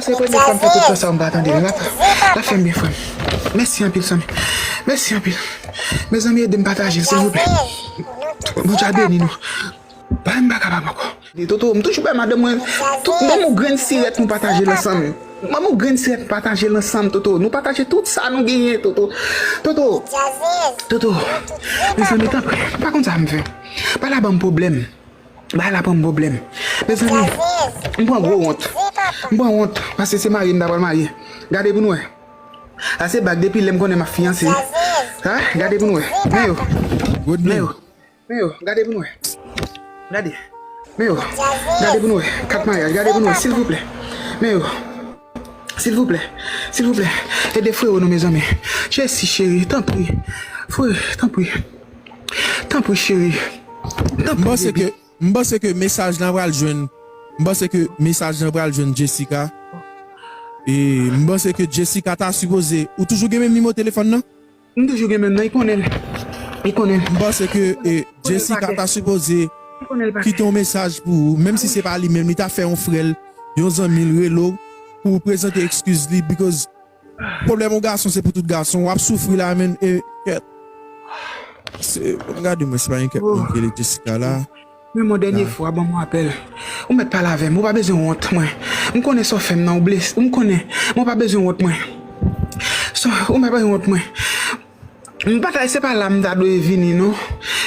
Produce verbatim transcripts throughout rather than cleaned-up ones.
Se premye fwa m fè tout tan sa, m pa tande l. L ap, l ap fè m byen, frè m. Mèsi anpil, zanmi. Mèsi anpil. Mezanmi, ede m pataje l, silvouplè. Bondye a beni nou. Bay m pa kapab ankò. Toto, m toujou bay madanm mwen tout, ban m yon grenn sirèt nou pataje l ansanm. Ban m yon grenn sirèt pataje l ansanm, Toto. Nou pataje tout sa nou genyen, Toto. Toto. Toto. Mezanmi, tanpri, m pa konn sa m fè. Bagay la ban m pwoblèm. Bagay la ban m pwoblèm. Mezanmi, m pran gwo wont. M pran wont, paske se marye m ta pral marye. Gade pou nou wè. Sa se bag depi lè m konnen m ap fiyanse. Ha? Gade pou nou wè. Men yo. Men yo. Men yo, gade pou nou wè. Gade. Men yo. Gade pou nou wè. Kat maryaj, gade pou nou wè, silvouplè. Men yo. Silvouplè. Silvouplè. Ede frewo nou, mezanmi. Jesi, cheri, tanpri. Frè, tanpri. Tanpri, cheri. Tanpri, bebe. M panse ke, m panse ke mesaj lan pral jwenn, m panse ke mesaj lan pral jwenn Jessica. E m panse ke Jessica ta sipoze, ou toujou gen menm nimewo telefòn nan? M toujou gen menm nan, li konnen l. Li konnen l. M panse ke, e, Jessica ta sipoze kite yon mesaj pou ou, menm si se pa li menm, li ta fè yon frè l, yon zanmi l rele w pou prezante ekskiz li, because pwoblèm yon gason se pou tout gason. W ap soufri la, menm, e, kèt. Se, gade mwen, se pa yon kèt moun ki rele Jessica la. Men mon dènye fwa, ban m yon apèl. Ou mèt pale avè m, ou pa bezwen wont mwen. M konnen sa w fè m nan, ou blese, m konnen. Men w pa bezwen wont mwen. Sa, ou mèt pa wont mwen. M pa ta, se pa la m ta dwe vini, non.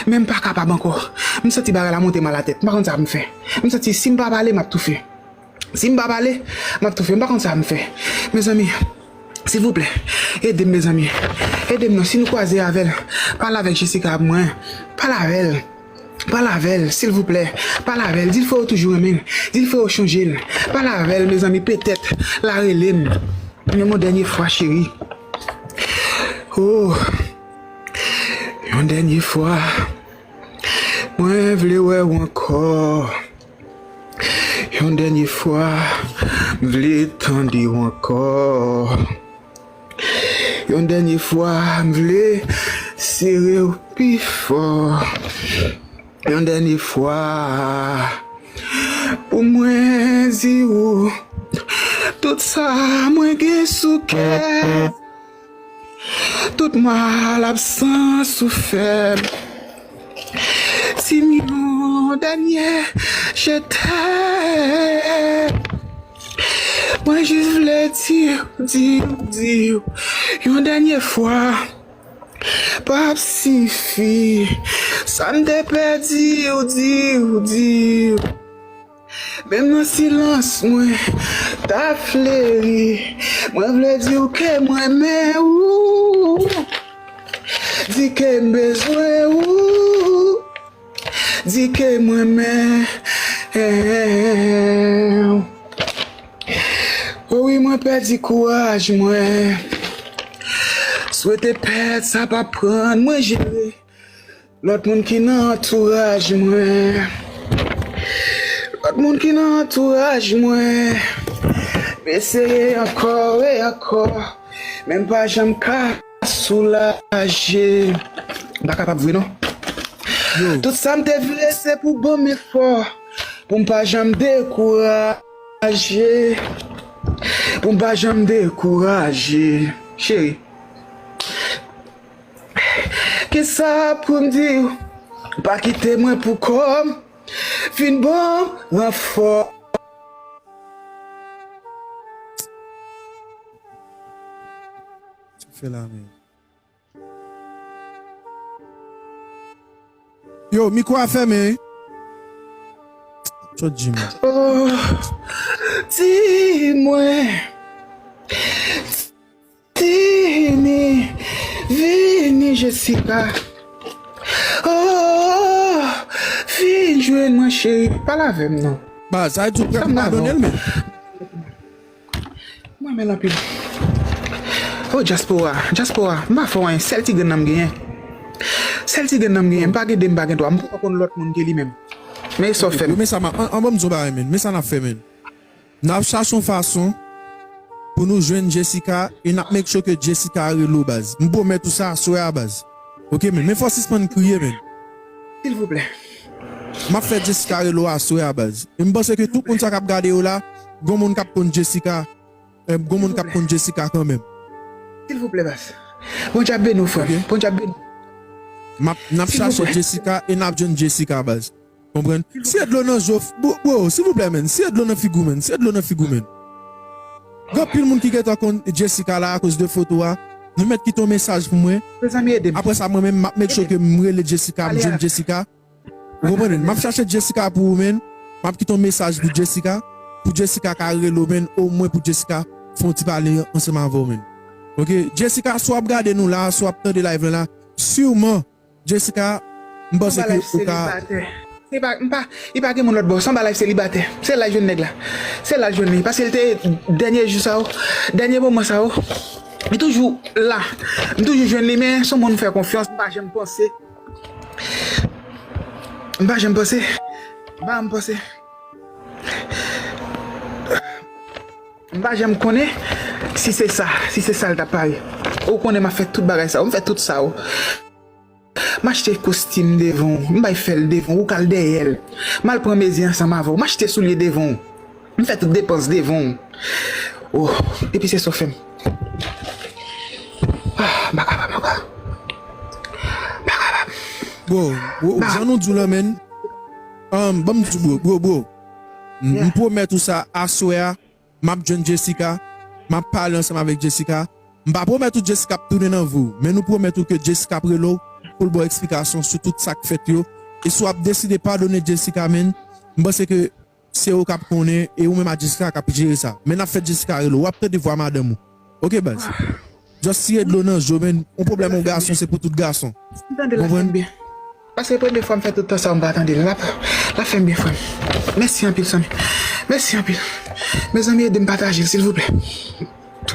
Men m pa kapab ankò. M santi bagay la monte m alatèt. M pa konn sa pou m fè. M santi si m pa pale, m ap toufe. Si m pa pale, m ap toufe. M pa konn sa m fè. Mezanmi, silvouplè, ede m, mezanmi. Ede m non, si nou kwaze avè l, pale avèk Jessica pou mwen. Pale avè l. Pale avè l, silvouplè. Pale avè l. Di l frè w toujou renmen l. Di l frè w chonje l. Pale avè l, mezanmi, petèt l a rele m. Men mon dènye fwa, cheri. Oh, yon dènye fwa. Mwen vle wè w ankò. Yon dènye fwa, m vle tande w ankò. Yon dènye fwa, m vle sere w pi fò. Yon dènye fwa, pou mwen di w tout sa mwen gen sou kè. Tout mal absans ou fè m. Di m yon dènye je t'aime. Mwen jis vle di w, di w, di w yon dènye fwa. P ap sifi sa m te pèdi w, di w, di w. Menm nan silans mwen t ap fleri, mwen vle di w ke m renmen ou. Di ke m bezwen ou. Di ke m renmen ou. O wi, mwen pèdi kouraj mwen. Swete pèt sa p ap pran mwen jere. Lòt moun ki nan antouraj mwen. Lòt moun ki nan antouraj mwen. M eseye ankò e ankò. Men m pa janm ka soulaje. M pa kapab vre non. Tout sa m te vle se pou bon m efò. Pou m pa janm dekouraje. Pou m pa janm dekouraje. Cheri. Kisa pou m di w? Pa kite mwen pou kò m. Vin ban m ranfò. Sa fè la menm. Yo, mikwo a fèmen wi. Tchòt Jim. Oh, di mwen. Vini, vini, Jessica. Oh, vin jwenn mwen, cheri. Pale avè m non. Baz, sa vle di w prè pou padone l menm? Mwen men l anpil. Oh, dyaspora, dyaspora, m pa fè w anyen, sèl ti grenn nan m genyen. Sèl ti grenn nan m genyen, m pa gen de, m pa gen twa, m poko konn lòt moun ke li menm. Men sa w fè m. Men sa m ap, an, an, ban m di w bagay, men. Men sa n ap fè, men. N ap chache yon fason pou nou jwenn Jessica e n ap make sure ke Jessica rele w, baz. M pwomèt ou sa aswè a, baz. Oke, men, men fò w sispann kriye, men. Silvouplè. M ap fè Jessica rele w aswè a, baz. E m panse ke tout moun sa k ap gade yo la, gon moun k ap konn Jessica. Gon moun k ap konn Jessica kanmenm. Silvouplè, baz. Bondye ap beni w, frè m. Bondye ap beni w. N ap chache Jessica e n ap jwenn Jessica, baz. Konprann? Siye dlo nan zo, bro, silvouplè, menn. Siye dlo nan figi w, menn. Siye dlo nan figi w, menn. Gen anpil moun ki gentan konn Jessica la akoz de foto a. Nou mèt kite yon mesaj pou mwen. Apre sa, mwen menm, m ap make sure ke m rele Jessica, m jwenn Jessica. Ou konprann? M ap chache Jessica pou ou, menn. M ap kite yon mesaj pou Jessica. Pou Jessica ka rele w, menn. Omwen pou Jessica fè yon ti pale ansanm avè w, menn. Ok? Jessica, si w ap gade nou la, si w ap tande live lan la, siman, Jessica, m panse ke ou ka. Se pa, m pa, li pa gen moun lòt bò. Sanba Life selibatè. Se la l jwenn nèg la. Se la l jwenn li. Paske l te dènye jou sa yo, dènye moman sa yo. Li toujou la. M toujou jwenn li, men se yon moun m fè konfyans, m pa janm panse. M pa janm panse. M pa janm panse. M pa janm konnen si se sa, si se sa l t ap pare. Ou konnen m ap fè tout bagay sa yo, m fè tout sa yo. M achte kostim devan w, m bay fè l devan w, ou k al dèyè l. M al pran mezi ansanm avè w, m achte soulye devan w. M fè tout depans devan w. Oh, epi se sa w fè m. Ah, m pa kapab ankò. M pa kapab. Bro, bro, jan nou di w lan, menn. Um, ban m di w, bro, bro, bro. M pwomèt ou sa, aswè a, m ap jwenn Jessica, m ap pale ansanm avèk Jessica. M pa pwomèt ou Jessica ap tounen nan vi w, men nou pwomèt ou ke Jessica ap rele w pou l ba w eksplikasyon sou tout sa k fèt yo. E si w ap deside padone Jessica, menn, m panse ke se ou k ap konnen, e ou menm a Jessica k ap jere sa. Men n ap fè Jessica rele w, w ap tande vwa madanm ou. Ok, baz? Just siye dlo nan zo, menn. Yon pwoblèm yon gason, se pou tout gason. M tande l ap fè m byen. Paske premye fwa m fè tout tan sa yo m pa tande l. L ap, l ap fè m byen, frè m. Mèsi anpil, zanmi. Mèsi anpil. Mezanmi, ede m pataje l, silvouplè.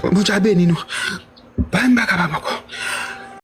Bondye a beni nou. Bay m pa kapab ankò.